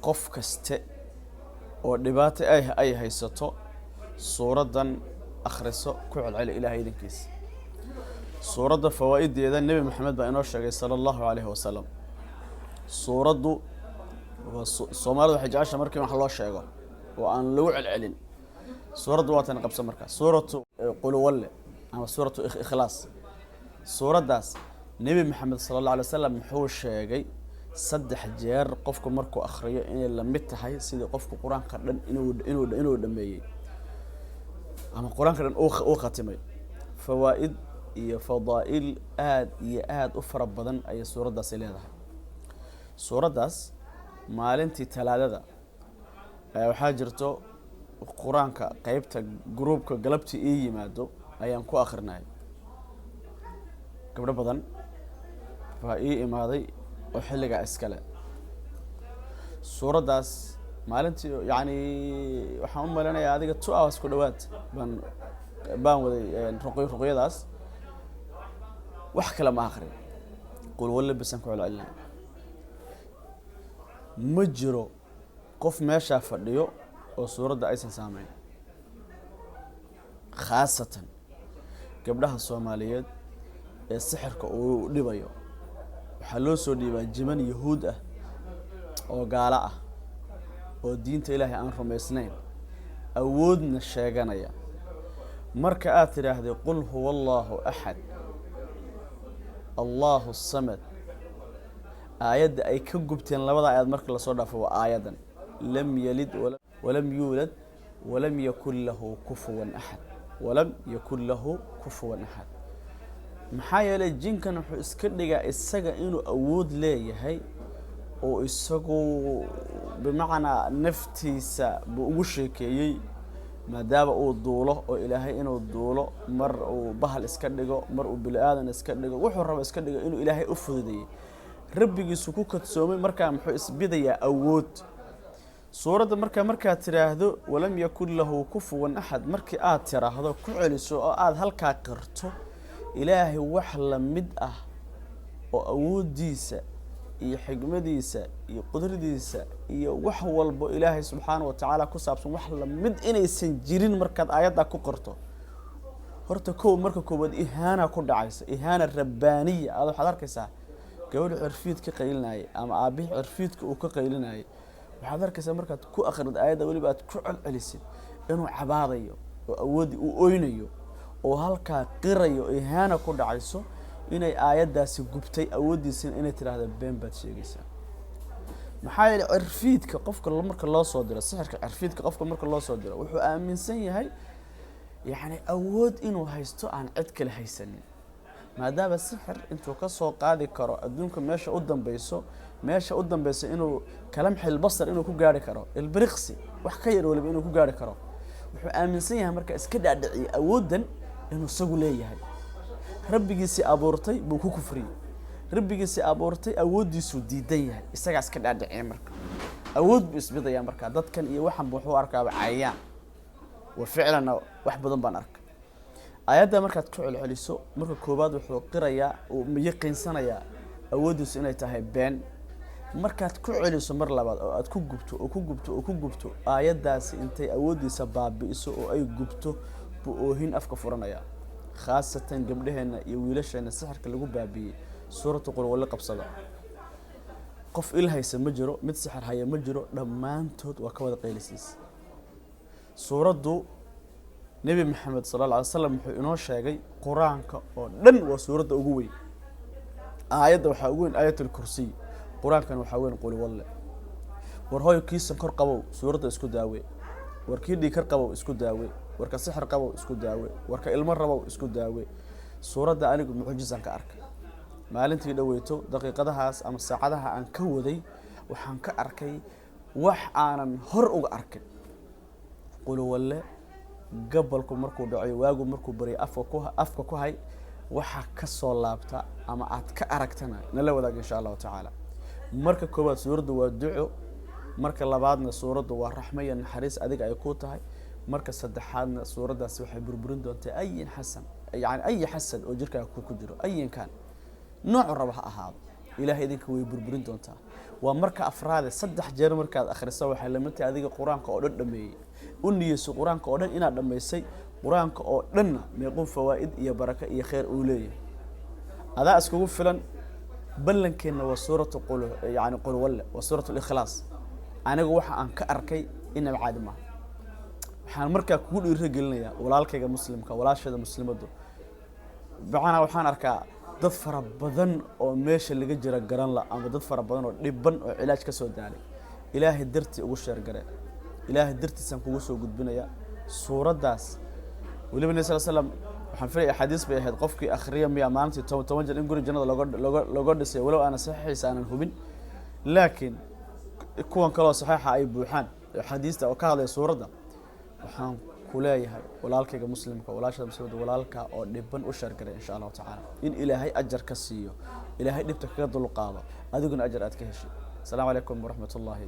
Qof kaste oo dhibaato ay haysato, suuraddan akhriso, ku celceli, Ilahay idinkiisa. Suuradda fawaa'ideeda Nebi Maxamed baa inoo sheegay, sala Allahu calayhi wasalam. Suuraddu waa Soomaalida waxay jecesha markii wax loo sheego oo aan lagu celcelin. Suuraddu waa tan, qabso markaa, Suuratu Quluwalle ama Suuratu Ikhlaas. Suuraddaas Nebi Maxamed sala Allah alay wasalam muxuu sheegay? 3 jeer qofku markuu akhriyo inay la mid tahay sidii qofku Qur-aanka dhan inuu dhameeyey ama Qur-aanka dhan uu khatimay. Fawaa'id iyo fadaa'il aad iyo aad u fara badan ayay suuraddaasi leedahay. Suuraddaas maalintii Talaadada ayaa waxaa jirto Qur-aanka qeybta groupka galabtii ii yimaado ayaan ku akrinay. Gabdho badan baa ii imaaday oo xilligaa iskale. Suuraddaas maalintii, yacni, waxaan u maleynayaa adiga 2 hours ku dhawaad baan waday ruqyadaas. Wax kale ma akrin, Qulwalle basaan ku celcelinay. Ma jiro qof meeshaa fadhiyo oo suuradda aysan saameyn, khaasatan gabdhaha Soomaaliyeed ee sixirka uu dhibayo. Waxaa loo soo dhiibaa jiman Yahuud ah oo gaalo ah oo diinta Ilaahay aan rumaysnayn, awoodna sheeganaya. Marka aad tidhaahday "Qul huwa Allahu axad, Allahu samad", aayadda ay ka gubteen labada aayad marka lasoo dhaafo waa aayaddan: "Lam yalid walam yuulad walam yakun lahu kufuwan axad, walam yakun lahu kufuwan axad". Maxaa yeelay, jinkan wuxuu iska dhigaa isaga inuu awood leeyahay oo isagu bimacnaa naftiisa buu ugu sheekeeyey, maadaama uu duulo oo Ilaahay inuu duulo, mar uu bahal iska dhigo, mar uu bini aadan iska dhigo, wuxuu rabo iska dhigo, inuu Ilaahay u fududeeyey, Rabbigiisu ku kadsoomay. Markaa muxuu isbidayaa? Awood. Suuradda markaa markaad tidhaahdo "walam yakun lahu kufuwan axad", markii aad tiraahdo, ku celiso oo aada halkaa qirto Ilaahay wax la mid ah oo awooddiisa iyo xigmadiisa iyo qudradiisa iyo wax walbo Ilaahay subxaana wa tacaala ku saabsan wax lamid inaysan jirin, markaad aayaddaa ku qirto, horta kow, marka koowaad ihaana ku dhacaysa, ihaana rabbaaniya. Aad waxaad arkaysaa gabadhu cirfiid ka qaylinayay ama aabihii cirfiidka uu ka qaylinayay. Waxaad arkaysaa markaad ku akrid aayadda, weliba aad ku celcelisid, inuu cabaadayo oo awoodii uu oynayo oo halkaa qirayo, ihaana ku dhacayso, inay aayaddaasi gubtay awooddiisina, inay tidhaahda "Been baad sheegaysaa". Maxaa yeelay, cirfiidka qofka marka loo soo diro, sixirka cirfiidka qofka marka loo soo diro, wuxuu aaminsan yahay, yacni, awood inuu haysto aan cid kale haysanin, maadaama sixir intuu ka soo qaadi karo adduunka meesha u dambeyso, meesha u dambeyso inuu kalamxil basar inuu ku gaari karo, ilbiriqsi wax ka yar waliba inuu ku gaari karo. Wuxuu aaminsan yahay marka, iska dhaadhiciyay awooddan inuu isagu leeyahay. Rabbigiisii abuurtay buu ku kufriyey, Rabbigiisii abuurtay awooddiisuu diidan yahay, isagaa iska dhaadhiciya. Marka awood buu isbidayaa. Marka dadkan iyo waxanba wuxuu arkaaba cayayaan wa ficlanna wax badan baan arkay. Aayadda markaad ku celceliso, marka koowaad wuxuu qirayaa, uu yaqiinsanayaa awooddiisu inay tahay been. Markaad ku celiso mar labaad oo aad ku gubto oo ku gubto oo ku gubto, aayaddaasi intay awooddiisa baabi'iso oo ay gubto buu oohin afka furanaya. Khaasatan gabdhaheenna iyo wiilasheenna sixirka lagu baabi'iyey, Suuratu Qulwalle qabsada. Qof il haysa ma jiro, mid sixir haya ma jiro, dhammaantood waa ka wada qaylisiis. Suuraddu Nebi Maxamed sala alla alay slam wuxuu inoo sheegay Qur-aanka oo dhan waa suuradda ugu weyn. Aayadda waxaa ugu weyn Aayat Alkursiy, Qur-aankana waxaa weyn Quliwalle. War hooy, kii sankor qabow, suuradda isku daawe. War kii dhiikar qabow, isku daawe. Warka sixir qabow, isku daawe. Warka ilmo rabow, isku daawe. Suuradda anigu mucjisaan ka arkay maalintii dhoweyto. Daqiiqadahaas ama saacadaha aan ka waday waxaan ka arkay wax aanan hor uga arkin. Quluwalle gabalku markuu dhaco, waagu markuu baryo, afka ku hay. Waxaa ka soo laabta ama aad ka aragtana nala wadaag, insha Allahu tacaala. Marka koowaad suuraddu waa duco, marka labaadna suuraddu waa raxmo iyo naxariis adiga ay ku tahay, marka saddexaadna suuraddaasi waxay burburin doontaa ayin xasan, yani ayi xasan oo jirkaaga ku jiro, ayinkan noocu raba ha ahaado. Ilaahay idinka way burburin doontaa. Waa marka afraade, 3 jeer markaad akhriso waxay la mid tahay adiga Qur-aanka oo dhan dhameeyey. U niyeyso Qur-aanka oo dhan inaad dhammaysay. Qur-aanka oo dhanna meequu fawaa'id iyo barako iyo khayr uu leeyahay, adaa iskugu filan. Ballankeenna waa suuratu qul, yani qulwalle, waa suuratu Likhlaas. Anigu waxa aan ka arkay inaba caadi maaha. Waxaan markaa kugu dhiirigelinayaa, walaalkayga muslimka, walaasheeda muslimaddu, macnaa waxaan arkaa dad fara badan oo meesha laga jira garan la, ama dad fara badan oo dhiban oo cilaaj ka soo daalay. Ilaahay dartii ugu share garee, Ilaahay dartiisaan kugu soo gudbinayaa suuraddaas. Weliba Nabi sal slam, waxaan filaya axaadiis bay ahayd, qofkii akhriya miya maalintii 10 10 jeer in guri jannada looga dhisay, walow aanan saxiixiisa aanan hubin, laakiin kuwan kaloo saxiixa ay buuxaan axaadiista oo ka hadlaya suuradda. Waxaan ku leeyahay, walaalkayga muslimka, walaashada muslimada, walaalka oo dhiban u share garay, insha Allahu tacaala in Ilaahay ajar ka siiyo, Ilaahay dhibta kaga dulqaado, adiguna ajar aad ka heshay. Asalaamu calaykum waraxmat ullaahi.